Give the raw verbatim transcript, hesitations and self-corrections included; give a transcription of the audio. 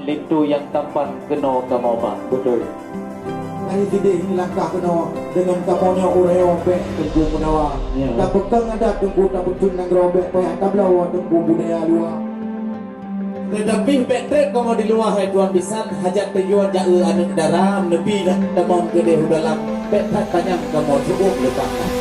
Linto nyang tampan keunoe kamoe ba. Beutôi. Dari sideh ni langkah keunoe, deungon kamoe nyoe uroe nyoe bèk Teungku meudawa. Ya. Tapeukong adat Teungku, tapeucun nanggroe, bèk payah tabloe Teungku budaya luwa. Teutapi bèk trép kamoe di luwa, hai tuan bisan, hajat tujuan jak eu aneuk dara, neubi dak tamong keudeh u dalam, bèk that panyang kamoe seuôt leupah.